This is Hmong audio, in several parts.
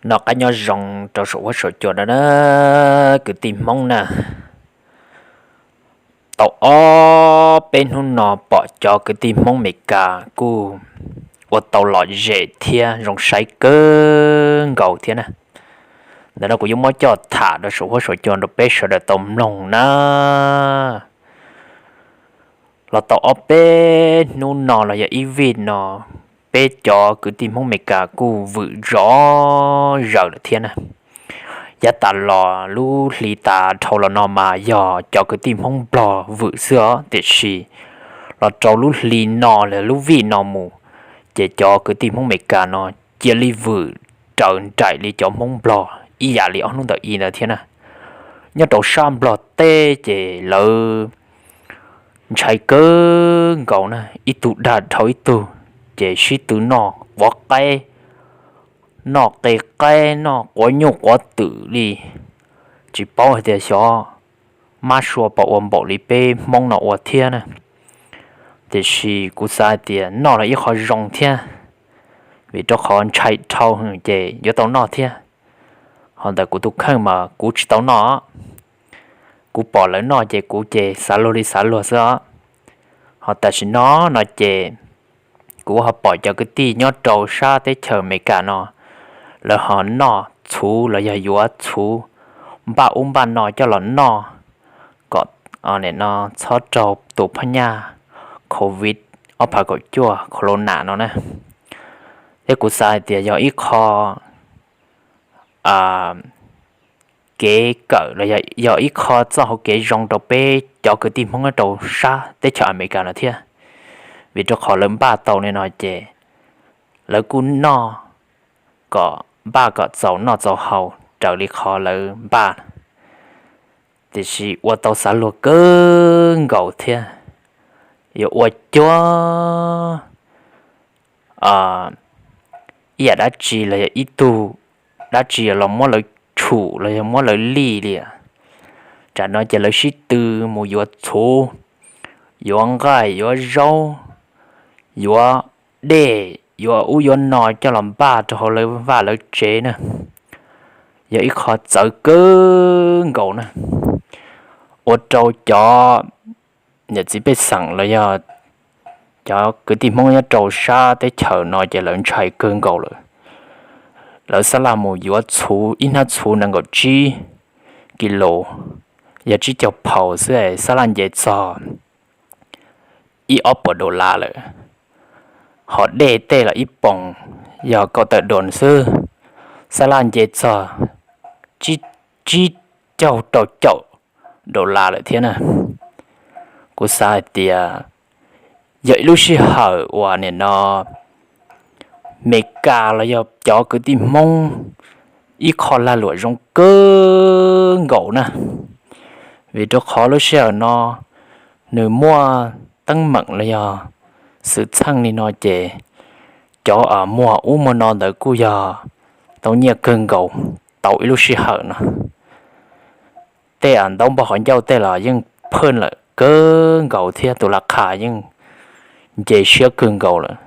Noj qab nyob zoo rau saum huab saum cua na, kwv tij Hmoob na. Tau ob peb hnub no pom cov kwv tij Hmoob Meskas kuj ua tau lom zem thiab zoo saib kawg nkaus thiab na. Ntawm no kuv yuav muab coj tham rau saum huab saum cua rau peb sawv daws tau mloog na. Los tau ob peb hnub no los yog ib vij no, peb cov kwv tij Hmoob Meskas kuj vwm zov zawm lawm thiab na. Yav tas los lub hli tas dhau los no mas yog cov kwv tij Hmoob Nplog vwm xwb os, tiam sis los rau lub hli no los lub vij no mus, ces cov kwv tij Hmoob Meskas no cia li vwm raws nraim li cov Hmoob Nplog ib yam li ob hnub ntawm i ntawd thiab na. Nyob rau sab Nplog teb ces lawv ntshai kawg nkaus na, ib tug dag dhau ib tug, ces sib tw noj quav qaib, noj qe qaib, noj quav nyuj quav twm li, tsis paub hais tias xyov mab sua puas ua npaum li peb Hmoob no ua thiab na. Tiam sis kuv xav hais tias noj los ib qho zoo thiab, vim rau qhov ntshai dhau ces yuav tau noj thiab. Ho ntawm kuv tus kheej mas kuv tsis tau noj, kuv pom lawv noj ces kuv ces xav luag li xav luag xwb os. Ho tam sim no no ces kuv ho pom cov kwv tij nyob rau sab teb chaws Amelikas no, lawv ho noj txhuv los yog yuav txhuv npaj ub npaj no coj los noj kom txhob raug tus phab nyaj covid ob phav kaum cuaj corona no na. Thiab kuv xav hais tias yog ib qho kev kawm los yog ib qho txoj hauv kev zoo rau peb cov kwv tij Hmoob nyob rau sab teb chaws Amelikas no thiab, vim rau qhov lawv npaj tau li no ces lawv kuj noj kom npaj kom txaus noj txaus haus raws li qhov lawv npaj, tiam sis ua tau xav luag kawg nkaus thiab. Yuav ua cuag ib yam dab tsi los yog ib tug dab tsi los muab lawv tshum los yog muab lawv lij li. Tam no ces lawv sib tw mus yuav txhuv, yuav nqaij, yuav zaub, yuav dej, yuav ub yuav no coj los npaj rau hauv lawv vaj lawv tsev na. Yog ib qho txawv kawg nkaus na, ua rau cov niam txiv pej xeem los yog cov kwv tij Hmoob nyob rau sab teb chaws no ces lawv ntshai kawg nkaus lawm. Lawv sab laj mus yuav txhuv ib hnab txhuv nees nkaum tsib kis lus, yog tsib caug phaus xwb sab laj nce txog ib ob puas dollar lawm. Ho dej tej los ib poos yog kaum tawm dos xwb, sab laj nce txog tsib caug rau caum dollar lawm thiab na. Kuv xav hais tias yog ib lub sij hawm uas nim no Meskas los yog cov kwv tij Hmoob ib qho lag luam zoo kawg nkaus na, vim rau qhov lub sij hawm no nws muaj teeb meem los yog xwm txheej li no ces cov muag ub muag no ntawd kuj yog tau nyiaj kawg nkaus tau ib lub sij hawm no. Tej ntaub npog qhov ncauj tej los yeej phaj lawm kawg nkaus thiab tus la qha yeej nce siab kawg nkaus lawm.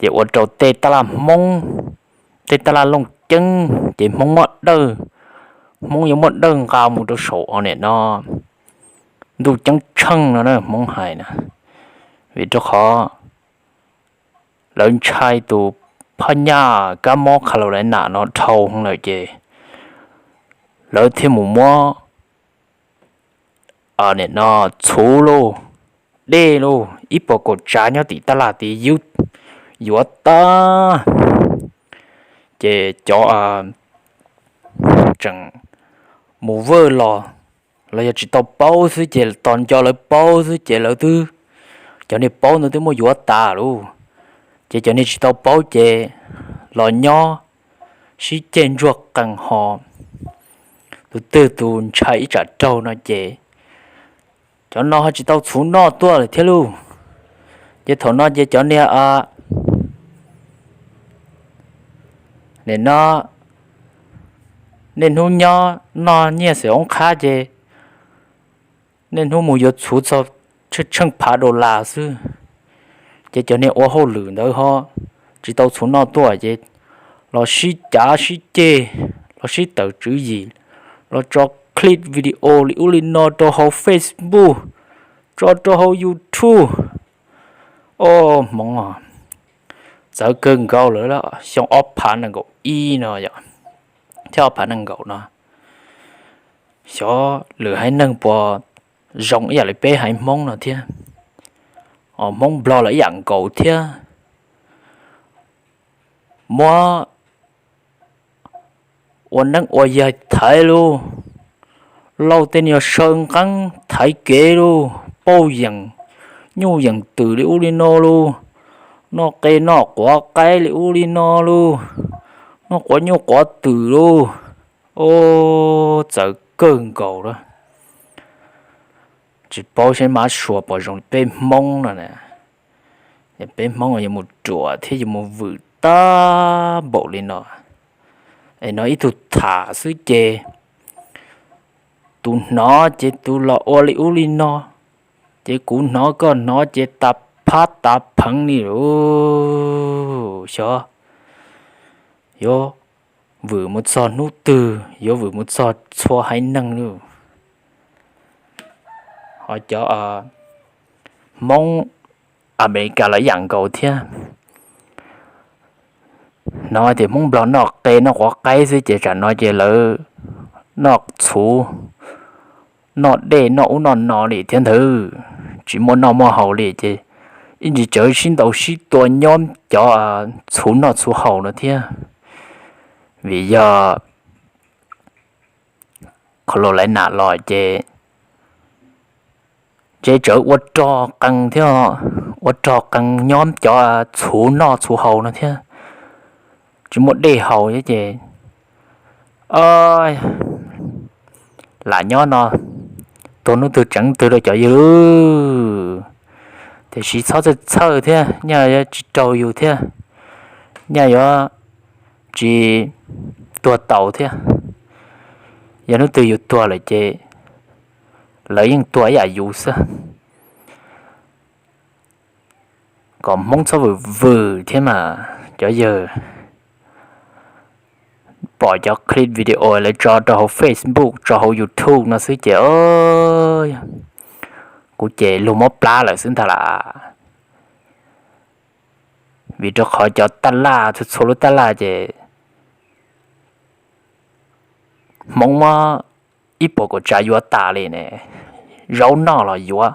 Ces ua rau tej taj laj Hmoob, tej taj laj Looj Ceeb ces Hmoob muab dawj, Hmoob yuav muab dawj nqa mus rau saum o nim no ntuj ceeb tsheej no na Hmoob hais na, vim rau qhov lawv ntshai tus phaj nyaj kab mob qha laus laiv nam no dhau lawm ces lawv thiaj mus muab nim no txhuv lauj, dej lauj, ib puas kaum tsav nyob tim taj laj tid yuav tag. Ces cov tseem mus vawj los, los yog tsis tau paub xwb ces tos nco lawv paub xwb ces lawv twb, cov niag paub ntawd twb muab yuav tas lauj. Ces cov niag tsis tau paub ces los nyob sib ceg ntsuag qees ho, tus twg tus ntshai ib tsam raug no ces cov no ho tsis tau txhuv noj tuaj lawm thiab lauj. Ces thaum no ces cov niag nim no niaj hnub nyob noj nyiaj xwm oob qhab ces niaj hnub mus yuav txhuv txog tsheej phav dollar xwb. Ces cov niag ua hauj lwm ntawd ho tsis tau txhuv noj tuaj ces los sib cav sib ceg, los sib tawm tswv yim, los tso clip video li ub li no rau hauv Facebook, tso rau hauv YouTube. Au, Hmoob txawv kawg nkaus lawm. Xyoo ob phav nees nkaum ib no yom, thiab ob phav nees nkaum no, xyov lwm haiv neeg puas zoo ib yam li peb haiv Hmoob no thiab. Hmoob Nplog los ib yam nkaus thiab. Muab ua neeb ua yaig thaiv lauj, lauj tej niag saw nqeeb thaiv kev lauj, pauj yeem nyuj yeem twm li ub li no lauj, noj qe noj quav qaib li ub li no lauj, noj quav nyuj quav twm lauj. Au, txawv kawg nkaus lawm. Tsis paub seb mab sua puas zoo li peb Hmoob no na. Peb Hmoob yuav mus ruam thiab yuav mus vwm tag npaum li no. Es no ib tug tham xwb ces tus hnov ces tus los ua li ub li no, ces kuv hnov koj hnov ces tas phab tas pheev li lauj. Xyov yuav vwm mus txog hnub twg, yuav vwm mus txog txhua haiv neeg lauj. Ho cov Hmoob Amelikas los ib yam nkaus thiab. Hnov tias Hmoob Nplog noj qe noj quav qaib xwb ces tsam no ces lawv noj txhuv, noj dej noj ub noj no li thiab ntag. Tsis muaj noj muaj haus li ces ib ntsis tsawv sib ntaus sib tua nyob cov txhuv noj txhuv haus no thiab. Vim yog qhov los laiv nam los ces tsev tsawv ua rog qees thiab, ua rog qees nyob cov txhuv noj txhuv haus no thiab. Tsis muaj dej haus thiab ces lam nyob no tuag hnub twg tseev twg rau cov yawg. Tiam sis txhob txhawj txhawj thiab, nyaj yuav tsis raug yus thiab, nyaj yuav tsis tuag taus thiab. Yog hnub twg yus tuag lawm ces lawv yeej tuag ib yam yus xwb. Kom Hmoob txhob vwm vwm thiab mas cov yawg. Pom cov clip video lawv tso rau hauv Facebook tso hauv YouTube no xwb ces kuv ces lug mob plab lawm xwb ntag las. Vim rau qhov cov taj laj txhua txhua lub taj laj ces Hmoob muab ib puas kaum tsav yuav tas li ne. Zaub noj los yuav,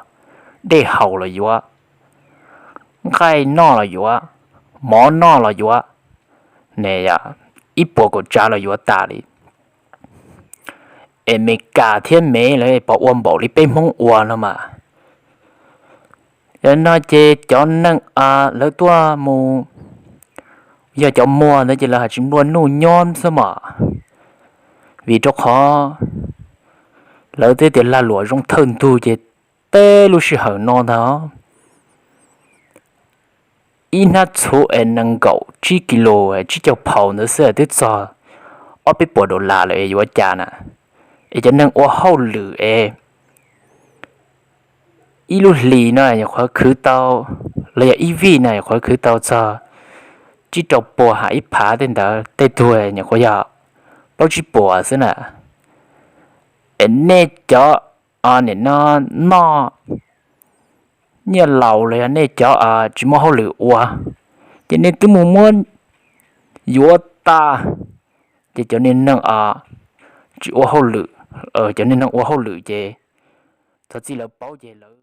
dej haus los yuav, nqaij noj los yuav, mov noj los yuav, ne, ib puas kaum tsav los yuav tas li. Es Meskas thiab Mev lawv pom ua npaum li peb Hmoob ua no mas. Yog no ces cov neeg lawv tuaj mus yog cov muag ntawd ces lawv hais tsis nplua nuj nyob xwb mas. Vim rau qhov lawv twb tias lag luam zoo thawj ntug ces tej lub sij hawm no ntag ib hnab txhuv es nees nkaum tsib kis lus tsib caug phaus ntawd xwb twb txog ob peb puas dollar lawm es yuav cas na. Es cov neeg ua hauj lwm es ib lub hlis no nyuam qhuav khwv tau, los yog ib vij no nyuam qhuav khwv tau txog tsib rau puas ha ib phav tej ntawd, tej tug nyuam qhuav yog plaub tsib puas xwb na. Es nej cov nim no noj nyiaj laus los yog nej cov tsis muaj hauj lwm ua, ces nej twb mus muab yuav tas. Ces cov niag neeg tsis ua hauj lwm, cov niag neeg ua hauj lwm ces thov txij lawv paub ces